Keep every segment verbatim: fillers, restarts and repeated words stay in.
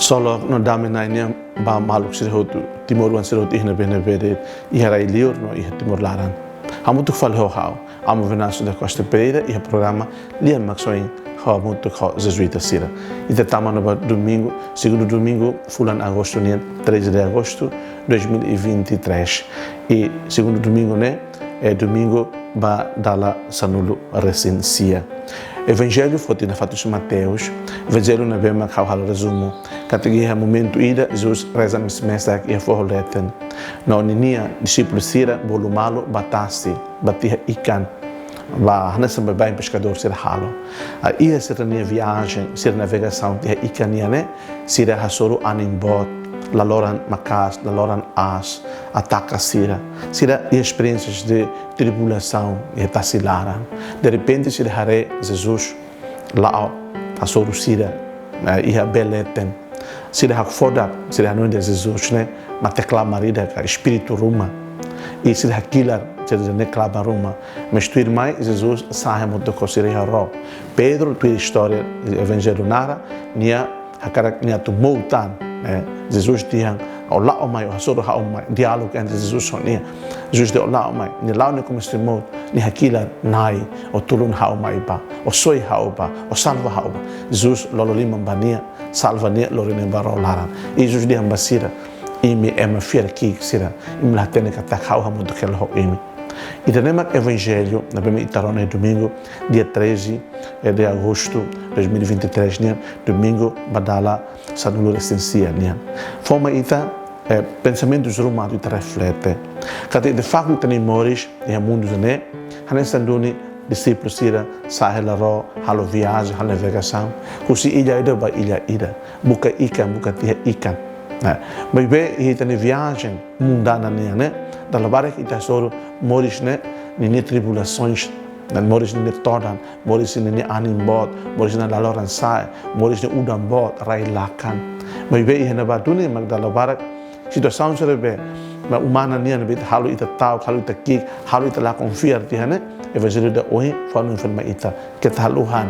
Ksolok no dame Na'i nian ba maluk sira hotu, timoroan sira hotu iha ne'ebé-ne'ebé de'it, iha rai-liur no iha Timor laran. Hamutuk fali ho ha'u, Amo Venâncio da Costa Pereira, iha programa Lia Maksoin, hamutuk ho Jezuita sira. Ita tama ona ba domingu, segundu domingu fulan agostu nian, treze de agosto dois mil e vinte e três. I segundu domingu ne'e, é domingu ba dala sanulu-resin-sia. Evanjellu foti nafatin husi Mateus, Evanjellu ne'ebé mak ha'u halo rezumu. Katak iha momentu ida, Jesus reza mesak iha foho leten. No ninia dixípulu sira bolu malu ba tasi, ba tiha ikan, ba hanesan baibain peskadór sira halo. Ah, iha sira-nia viajen, sira navegasaun tiha ikan nian ne'e, sira hasoru anin boot, laloran maka'as, laloran aas ataka sira. Sira iha esperiénsia de tribulasaun iha tasi laran. Derrepente sira haree Jesus la'o hasoru sira, eh, iha bee leten. Sira hakfodak, sira hanoin dehan Jesus ne'e mate-klamar ida ka espíritu ruma. I sira hakilar, sira dehan ne'e klamar ruma. Mas tuirmai Jesus sa'e hamutuk ho sira iha ró. Pedro, tuir istória Evanjellu narra, nia hakarak nia atu mout tan, eh, Jesus dehan: "Ó la'o mai, ó hasoru ha'u mai." Diálogu entre Jesus ho nia. Jesus dehan: "Ó la'o mai." Nia la'o, nia komesa mout, nia hakilar: "Na'i, ó tulun ha'u mai bá, ó soi ha'u bá, ó salva ha'u bá." Jesus lolo liman ba nia, salva nia, lori nia ba ró laran. Jesus dehan ba sira: "Imi ema fiar ki'ik sira, imi la hatene katak ha'u hamutuk hela ho imi?" Ida-ne'e mak Evanjellu ne'ebé mak ita rona iha domingu, dia treze, eh, de agosto dois mil e vinte e três nian, domingu ba dala sanulu-resin-sia nian. Fó mai ita, eh, pensamentus ruma atu ita reflete. Katak de faktu ita-nia moris iha mundu ne'e hanesan duni dixípulu sira sa'e hela ró, halo viajen, halo navegasaun, husi illa ida ba illa ida, buka ikan, buka tiha ikan. Nah, maibé iha ita-nia viajen mundana nian ne'e, dala barak ita hasoru moris ne'e ninia tribulasoens, no moris ninia todan, moris ninia anin boot, moris ninia laloran sa'e, moris ninia udan boot, rai-lakan. Maibé iha ne'ebá duni mak dala barak situasaun sira ne'ebé mak umana nian ne'ebé halo ita ta'uk, halo ita ki'ik, halo ita lakon fiar tiha ne'e, Evanjellu ida ohin fó hanoin fali mai ita: "Keta haluha,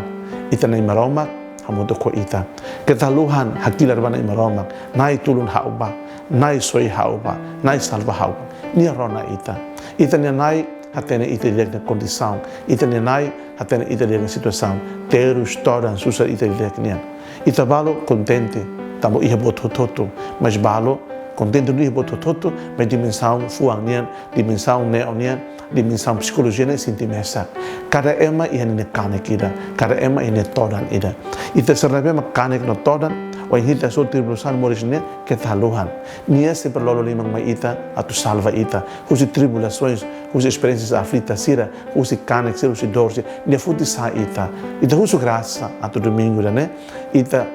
ita-nia Maromak hamutuk ho ita. Keta haluha hakilar ba Na'i Maromak: Na'i, tulun ha'u bá, Na'i, soi ha'u bá, Na'i, salva ha'u bá." Nia rona ita. Ita-nia Na'i hatene ita-nia kondisaun. Ita-nia Na'i hatene ita-nia situasaun terus, todan, susar ita-nia nian. Ita balu kontente tanba iha buat hotu-hotu, mas balu kontente duni iha buat hotu-hotu, mas dimensaun fuan nian, dimensaun neon nian, dimensaun psikolojia nian sente mesak. Kada ema iha ninia kanek ida, kada ema iha ninia todan ida. Ita sira ne'ebé mak kanek no todan, wainhira ita hasoru tribulasaun moris ne'e, keta haluha. Nia sempre lolo liman mai ita atu salva ita husi tribulasoens, husi esperiénsias aflitas sira, husi kanek sira, husi dór sira. Nia foti sa'e ita. Ita husu grasa atu domingu ida-ne'e ita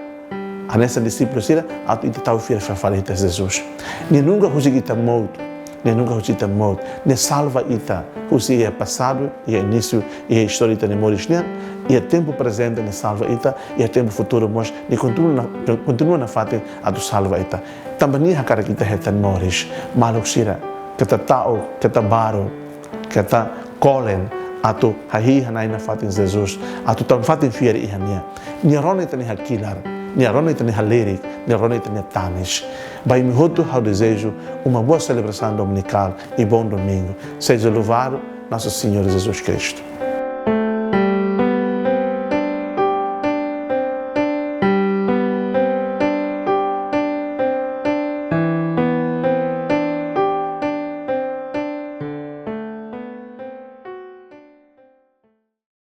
hanesan dixípulu sira, atu ita tau fiar fali iha Jesus. Nia nunka husik ita mout, nia nunka husik ita mout. Nia salva ita husi iha pasadu, iha inísiu, iha istória ita-nia moris nian, iha tempu prezente nia salva ita, iha tempu futuru mós nia kontinua na, kontinua nafatin atu salva ita. Tanba nia hakarak ita hetan moris. Maluk sira, keta ta'uk, keta baruk, keta kolen atu hahi'i hana'i nafatin Jesus, atu tau nafatin fiar iha nia. Nia rona ita-nia hakilar, nia rona ita-nia halerik, nia rona ita-nia tanis. Ba imi hotu ha'u dezeja uma boa celebração dominical e bom domingo. Seja louvado nosso Senhor Jesus Cristo.